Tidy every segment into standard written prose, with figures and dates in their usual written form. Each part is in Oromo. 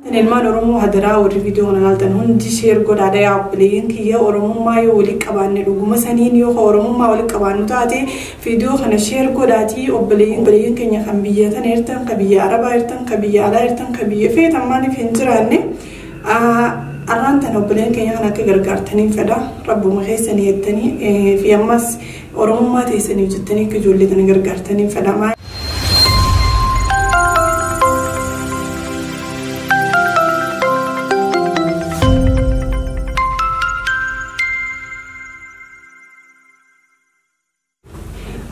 Ilmaan Oromoo hadaraa warri viidiyoo kana ilaaltan hundi share godhaadha. Yaa obboleeyyan kiyya, Oromummaa yoo walii qabaanne, dhuguma saniin yoo Oromummaa walii qabaannu taate, viidiyoo kana share godhaatii obboleeyyan keenya kan biyya tana jirtan, kan biyya Arabaa jirtan, kan biyya alaa jirtan, kan biyya feetan maaliif hin jiraanne, arraan tana obboleeyyan keenya kan akka gargaartaniin fedha. Rabbuma keessanii jettanii fi ammas Oromummaa teessaniif jettanii akka ijoollee tana gargaartaniin fedha.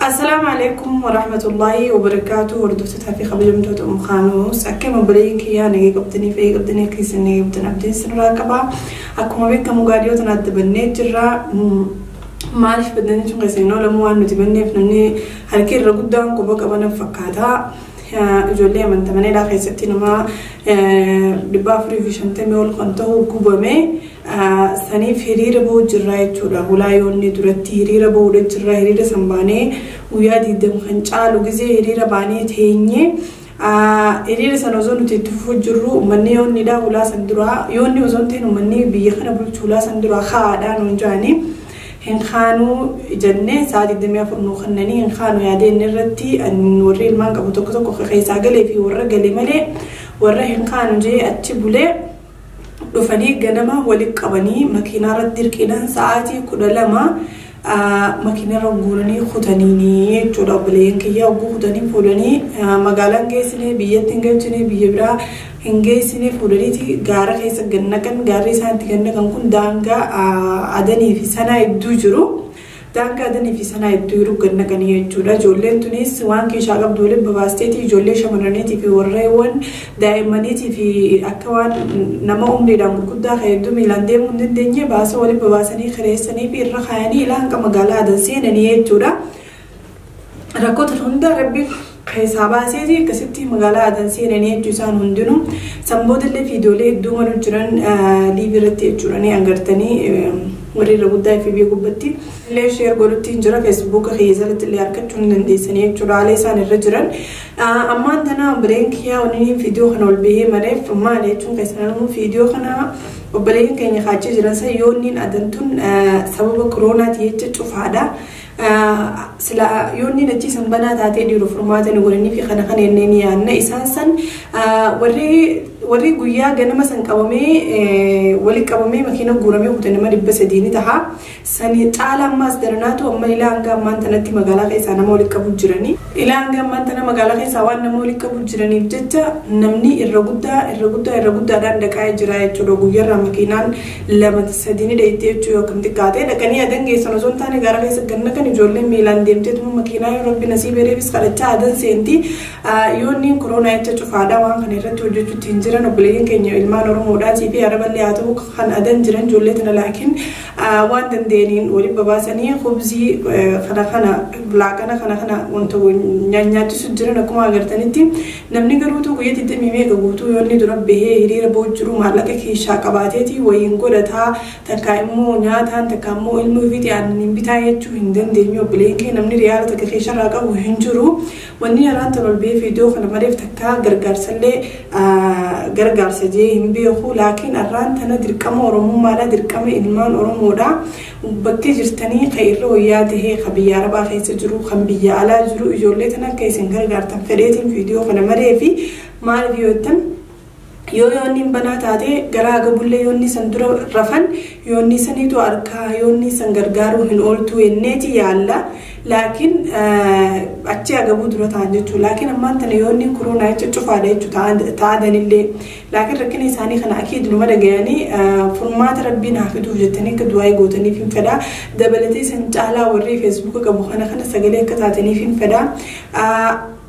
Assalaamu alaikum warahmatullahi wabarakaatu. Hordoftootaa fi kabajamtoota Umkaanoos, akkuma obboleeyyan kiyyaa nagee qabdanii, fayyaa qabdanii, akka isin nagee qabdan abdiin sirraa qaba. Akkuma beekamu gaadiyoo tana adda bannee jirra. Maaliif baddanii sun keessan hin oolamu, waan nuti banneef namni harki irra guddaan quba qaban fakkaata. Ijoollee amantamanidha keessatti nama 450 ol kan ta'u gubame saniif hiriira bahuu jirra jechuudha. Hulaa yoonni duratti hiriira bahuudha jirra. Hiriira san baanee guyyaa 20 kan caalu gizee hiriira baanee teenye, hiriira sana osoo nuti itti fufuu jirru, uummanni yoonnidha hulaa san duraa, yoonni osoo hin ta'in uummanni biyya kana bulchu hulaa san duraa kaa'aadhaan nuun jaanii, hin kaanuu jennee sa'a 24 nuu kennanii, hin kaanu yaadeen irratti warri ilmaan qabu tokko tokko keessaa galee fi warra gale malee, warra hin kaanu jee achi bulee dhufanii ganama walitti qabanii makiinaa irratti dirqiidhaan sa'aatii 12 makiinarra guuranii kutaniini jechuudha. Obboleeyyan kiyya, hogguu kutanii fuudhanii magaalaan geessine, biyyatti hin galchine, biyya biraa hin geessine, fuudhaniiti gaara keessa gannaqan. Gaarri isaan itti gannaqan kun daangaa Adanii fi Sanaa hedduu jiru. Daangaa Adanii fi Sanaa hedduu jiru gannaqanii jechuudha. Ijoolleen tunis waan keeshaa qabdu waliin babaasteeti, ijoollee shamarraniitii fi warreewwan daa'immaniitii fi akka waan nama umriidhaan gurguddaa kan hedduu miilaan deemuu hin dandeenye baasa waliin babaasanii kireessanii fi irra kaayanii ilaa hanga magaalaa Adan seenanii jechuudha. Rakkoota hunda Rabbi keessaa baaseeti akkasitti magaalaa Adan seenanii jechuu isaan hundinuu. Sanboodallee viidiyoolee hedduu malu jiran live irratti jechuudha ni agartanii warri irra guddaa fi biyya gubbatti. Illee share godhutti hin jira, Feesbuuka keessatti illee argachuu ni dandeessanii jechuudha haala isaan irra jiran. Ammaan tana obboleen kiyyaa, wanni viidiyoo kana ol bahee maleef maali jechuun keessan, viidiyoo kana obboleen keenya kaachee jiran san yoonniin Adan tun sababa koroonaati jecha cufaadha. Sila yoonni achi san banaa taatee dhiiroo furmaata ni godhanii fi kana kana inni ni yaadna. Isaan san warri guyyaa ganama san qabamee wali qabamee makiina guuramee kute nama 300 ni taha. Sani caala ammaas daranaatu amma ilaa hanga ammaan tanatti magaalaa keessaa nama wali qabu jiranii. Ilaa hanga ammaan tana magaalaa keessaa waan nama wali qabu jiraniif jecha namni irra guddaa irra guddaa irra guddaadhaan dhaqaa jira jechuudha. Guyyaarraa makiinaan lama sadii ni dheettee jechuu yoo akkam xiqqaatee dhaqanii Adan geessan osoo hin taane gaara keessa ganna kan ijoolleen miilaan deemteetuma makiinaa yoo Rabbi nasiibee reebis kadhachaa Adan seenti. Yoonni koronaa jecha cufaadha, waan kana irratti hojjechuutti hin jiran obboleeyyan keenya ilmaan Oromoodhaatii fi Araballee haa ta'u kan Adan jiran. Ijoollee tana laakiin waan danda'aniin waliin babaasanii khubzii kana kana, laaqana kana kana wanta nyaachisu jiran akkuma agartanitti. Namni garuutu guyyaa digdamii meeqa guutuu yoonni dura bahee hiriira bahuu jiru maallaqa keessaa qabaateeti wayiin godhataa, takka immoo nyaataan, takka immoo ilmi ofiitii aannan bitaa jechuu hin dandeenyu. Obboleeyyan keenya, namni riyaala takka keessarraa qabu hin jiru. Wanni yaraan tan ol bahee viidiyoo kana mareef takka gargaarsallee gargaarsa jee hin beeku, laakiin arraan tana dirqama Oromummaadha, dirqama ilmaan Oromoodha. Bakka jirtanii kan irra wayyaa tahee kan biyya Arabaa keessa jiru, kan biyya alaa jiru, ijoollee tana akka isin gargaartan fedheetiin viidiyoo kana maree fi maaliif yoo jettan, yoo yoonni banaa taate garaa gabullee yoonni san dura rafan yoonni saniitu harkaa yoonni san gargaaruu hin ooltu jenneeti yaalla. Laakiin achi agabuu dura ta'an jechuudha. Laakiin ammaan tana yoonni koronaa jecha cufaadha jechuudha ta'adanillee. Laakiin rakkina isaanii kana akiid numa dhagayanii furmaata Rabbiin haa fiduuf jettanii akka du'aa gootaniif hin fedha. Dabalatee san caalaa warri Feesbuuka qabu kana kana sagalee akka taataniif hin fedha.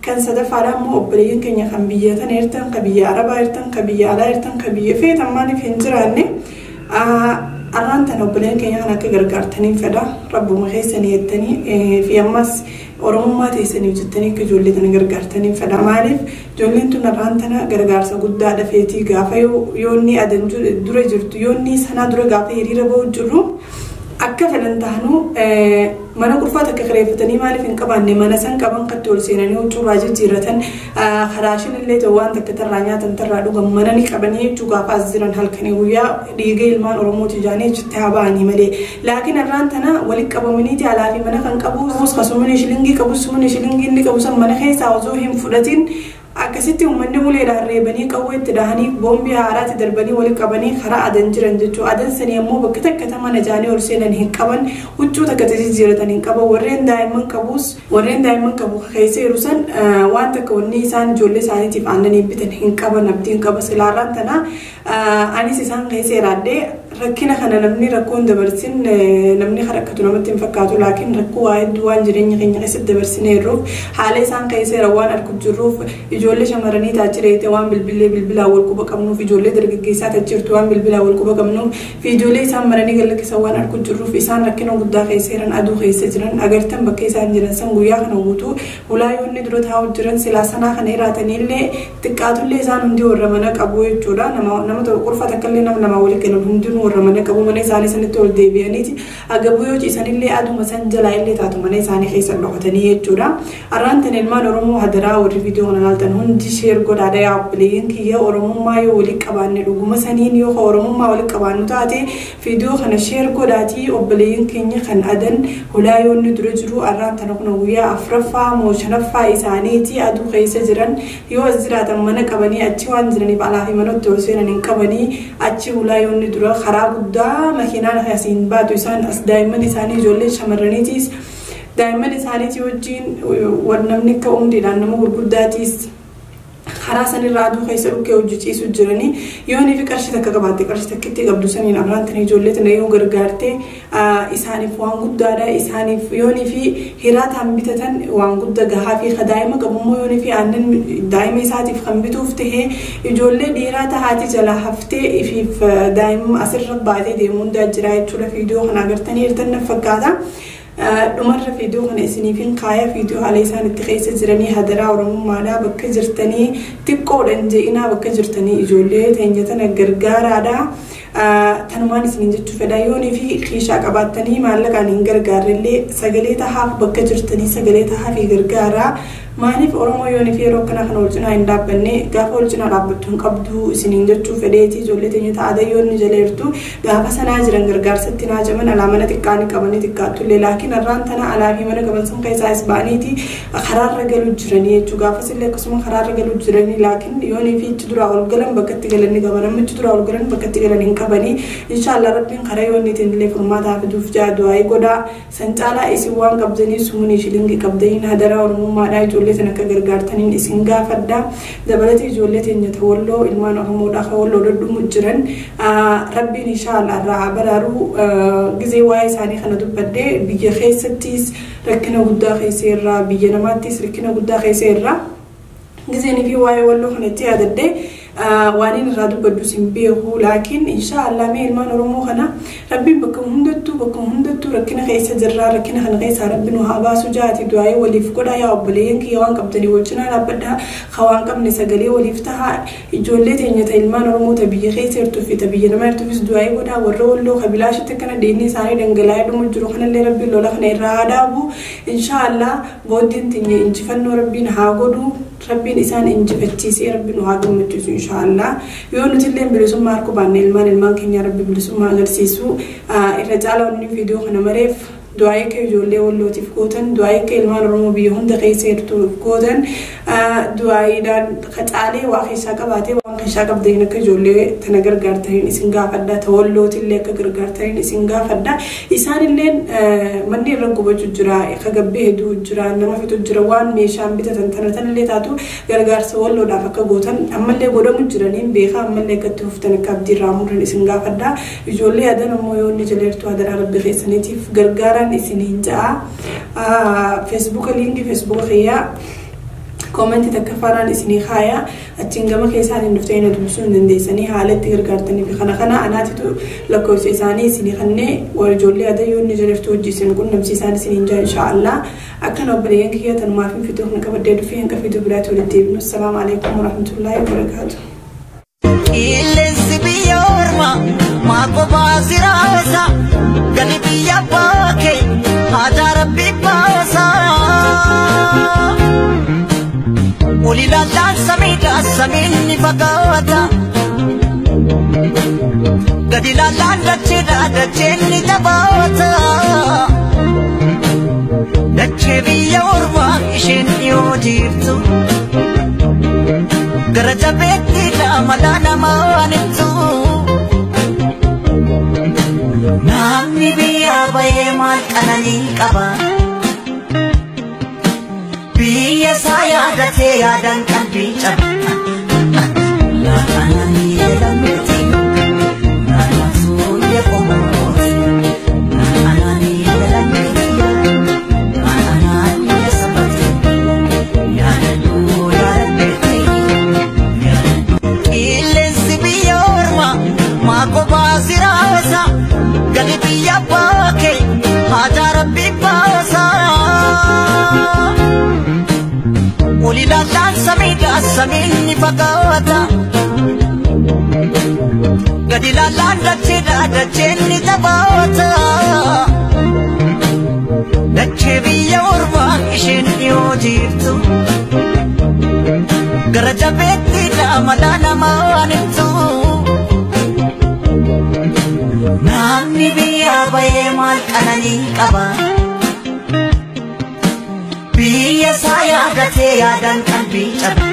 Kan sadaffaadha immoo obboleeyyan keenya kan biyya tana jirtan, kan biyya Arabaa jirtan, kan biyya alaa jirtan, kan biyya feetan maaliif hin jiraanne, arraan tana obboleeyyan keenya kan akka gargaartaniin fedha. Rabbuma keessanii jettanii fi ammas Oromummaa teessaniif jettanii akka ijoollee tana gargaartaniin fedha. Maaliif, ijoolleen tun arraan tana gargaarsa guddaa dhafeetii gaafa yoonni Adan dura jirtu, yoonni Sanaa dura gaafa hiriira bahu jirru Akka fedhan taanuu mana qulfaa takka kireeffatanii maaliif hin qabaanne mana san qaban katti ol seenanii huccuurraa jijjiirratan karaashin illee ta'u waan takka tarraa nyaatan tarraa dhugan mana ni qabanii jechuu gaafa as jiran halkanii guyyaa dhiiga ilmaan Oromooti ijaanii achitti haa ba'anii malee. Laakiin har'aan tana walitti qabamaniiti alaa fi mana kan qabu kasumni shilingii qabu sumni shilingii inni qabu san mana keessaa osoo hin fudhatin akkasitti uummanni uleedhaan reebanii qawwee itti dhahanii boombii haaraatti darbanii walitti qabanii karaa adan jiran jechuudha. Adan sanii ammoo bakka takka mana jaanii ol seenan hin qaban huccuu takka jijjiiratan hin qaban warreen daa'imman qabus warreen daa'imman qabu keessa jiru san waan takka wanni isaan ijoollee isaaniitiif aannanii bitan hin qaban abdiin qaba silaarraan tana anis isaan keessa jiraadhee rakkina kana namni rakkoon dabarsin namni rakkatu namatti hin fakkaatu laakiin rakkoo waa hedduu waan jireenya keenya keessatti dabarsinee jirruuf haala isaan keessa jiran waan argu jirruuf ijoollee shamarranii taachireete waan bilbilee bilbilaa wal quba qabnuuf ijoollee dargaggeessaa taachirtu waan bilbilaa wal quba qabnuuf fi ijoollee isaan maranii gallakkisan waan argu jirruuf isaan rakkina guddaa keessa jiran aduu keessa jiran agartan bakka isaan jiran san guyyaa kana guutuu ulaayoonni dura taa'u jiran silaa sanaa kana jiraataniillee xiqqaatullee isaan hundi warra mana qabu jechuudha nama tokko qulfa takkallee nama lama walitti galan hundinuu warra mana qabu mana isaanii sanitti ol deebi'aniiti agabuu yoo ciisanillee aduma san jalaa illee taatu mana isaanii keessa dhokatanii jechuudha. Arraan tan ilmaan Oromoo hadaraa warri viidiyoo kana ilaaltan hundi sheer godhaadha yaa obboleeyyan kiyya Oromummaa yoo walitti qabaanne dhuguma saniin yoo Oromummaa walitti qabaannu taate viidiyoo kana sheer godhaatii obboleeyyan keenya kan adan hulaayoonni dura jiru arraan tana kun guyyaa afuraffaa moo shanaffaa isaaniiti aduu keessa jiran yoo as jiraatan mana qabanii achi waan jiraniif alaa fi manatti ol seenan hin qabanii achi hulaayoonni dura karaa guddaa makiinaan asiin baatu isaan as daa'imman isaanii ijoollee shamarraniitiis daa'imman isaaniitii wajjin namni akka umriidhaan nama gurguddaatiis karaa sanirraa aduu keessa dhukkee hojjechiisu jiranii yoonii fi qarshii takka qabaatte qarshii takkitti qabdu saniin arraan tana ijoollee tana yoo gargaarte isaaniif waan guddaadha isaaniif yoonii fi hiraataan bitatan waan guddaa gahaa fi daa'ima qabummoo yoonii fi aannan daa'ima isaatiif kan bituuf tahee ijoollee dhiiraa tahaati jalaa haftee ifiif daa'ima asirra baatee deemuu hundaa jira jechuudha viidiyoo kana agartanii jirtan na fakkaata. Dhumarra viidiyoo kana isiniifin kaaya viidiyoo haala isaan itti keessa jiranii hadaraa Oromummaadhaa bakka jirtanii xiqqoodhaan je'inaa bakka jirtanii ijoollee teenya tana gargaaraadha. Tanumaan isiniin jechuu fedha yoonii fi kiishaa qabaattanii maallaqaan hin gargaarrellee sagalee tahaaf bakka jirtanii sagalee tahaaf gargaaraa. Maaliif Oromoo yoonii fi yeroo akkana kana wal cinaa hin dhaabbanne gaafa wal cinaa dhaabbattu hin qabdu isiniin jechuu fedheeti ijoollee teenya ta'a yoonni jala jirtu gaafa sanaa jiran gargaarsatti naa jaman alaa mana xiqqaa ni qabanii xiqqaattullee laakiin har'aan tana alaa fi mana qaban sun keessaa is ba'aniiti karaarra galuu jiranii jechuu gaafas illee akkasuma karaarra galuu jiranii laakiin yoonii fi ichi duraa ol galan bakka itti galan ni qaban amma ichi duraa ol galan bakka itti galan hin qabanii inshaallah rabbiin karaa yoonniitiin illee furmaataa fiduuf jaa du'aayii godhaa san caalaa isin waan qabdanii sumunii shilingii qabdaniin hadaraa Oromummaadhaa ijoollee sana akka gargaartaniin isin gaafadha. Dabalatee ijoollee teenya walloo ilmaan Oromoodhaa kan walloo dhodhumu jiran rabbiin inshaallah irraa baraaruu gizee waa'ee isaanii kana dubbadhee biyya keessattis rakkina guddaa keessa irraa biyya namaattis rakkina guddaa keessa irraa gizeenii fi waa'ee walloo kanatti yaadadhee waan inni irraa dubbadhu sin beeku laakiin inshaallah mee ilmaan Oromoo kana rabbiin bakka hundattuu rakkina keessa jirraa rakkina kana keessaa rabbi nu haa baasu jaati du'aayee waliif godhaa yaa obboleeyyan kiyya waan qabdanii wal cinaa dhaabbadhaa ka waan qabne sagalee waliif tahaa ijoollee teenya ta ilmaan Oromoo ta biyya keessa jirtuu fi ta biyya namaa jirtuufis du'aayee godhaa warra walloo kabilaashitti akkana dhiigni isaanii dhangala'ee dhumu jiru kanallee rabbiin lola kana irraa haa dhaabu inshaallah booddeen teenya injifannoo rabbiin haa godhu rabbiin isaan injifachiisee rabbiin nu haa gammachiisu inshaallah yoo nuti illee bilisummaa harku baanne ilmaan keenya rabbi bilisummaa agarsiisu irra caalaa wanni viidiyoo kana mareef du'aayee akka ijoollee wallootiif gootan du'aayee akka ilmaan Oromoo biyya hunda keessa jirtuuf gootan du'aayiidhaan qacaalee waa keessaa qabaatee waan keessaa qabdaniin akka ijoollee tana gargaartaniin isin gaafadha ta wallootillee akka gargaartaniin isin gaafadha isaanilleen manni irra gubachuu jira ka gabbee hedduu jira nama fitu jira waan meeshaan bitatan tana tanallee taatu gargaarsa walloodhaaf akka gootan ammallee godhamu jiraniin beekaa ammallee akka itti fuftan akka abdii irraa muran isin gaafadha ijoollee adan ammoo yoo inni jala jirtu hadaraa rabbi keessaniitiif gargaaraan isiniin ja'a feesbuuka liinkii feesbuuka kiyyaa koomentii takka faaraan isinii kaaya achiin gama keessaan dhuftee na dubbisuu hin dandeessanii haala itti gargaartanii fi kana kana anaatitu lakkoofsa isaanii isinii kannee warra ijoollee adaa yoo inni jaleftu hojii isin qunnamsiisaan isiniin jaa inshaallah akkana obboleeyyan kiyya tanumaaf hin fituu kan qabaddee dhufee hin qafituu biraatti walitti deebinu. Assalaamu alaikum warahmatullaahi wabarakaatu. Qilleensi biyya ormaa maa kophaa siraasa. Gali biyya baakee haajaa rabbi baasaa. Ol ilaallaan samiidha samiin ni fagaata. Gadi ilaallaan dacheedha dacheen ni jabaata. Dachee biyya ormaa isheen dhiyoo jirtu. Gara jabeettiidha malaa namaan ibsu. Namni biyya bahee maal qananii qaba? Biyya isaa yaadatee yaadaan qalbii caba. Laaqananii jedhamti naannoo qomooti. Laaqananii jedhamti naannoo sabati. Yaadaduu yaadadheetti. Qilleensi biyya ormaa maa kophaa siraasa. Gali biyya baakee haajaa rabbi baasaa. Ol ilaallaan samiidha samiin ni fagaata. Gadi ilaallaan dacheedha dacheen ni jabaata. Dachee biyya ormaa isheen dhiyoo jirtu. Gara jabeettiidha malaa namaan ibsu. Namni biyya bahee maal qananii qaba? Biyya isaa yaadatee yaadaan qalbii caba.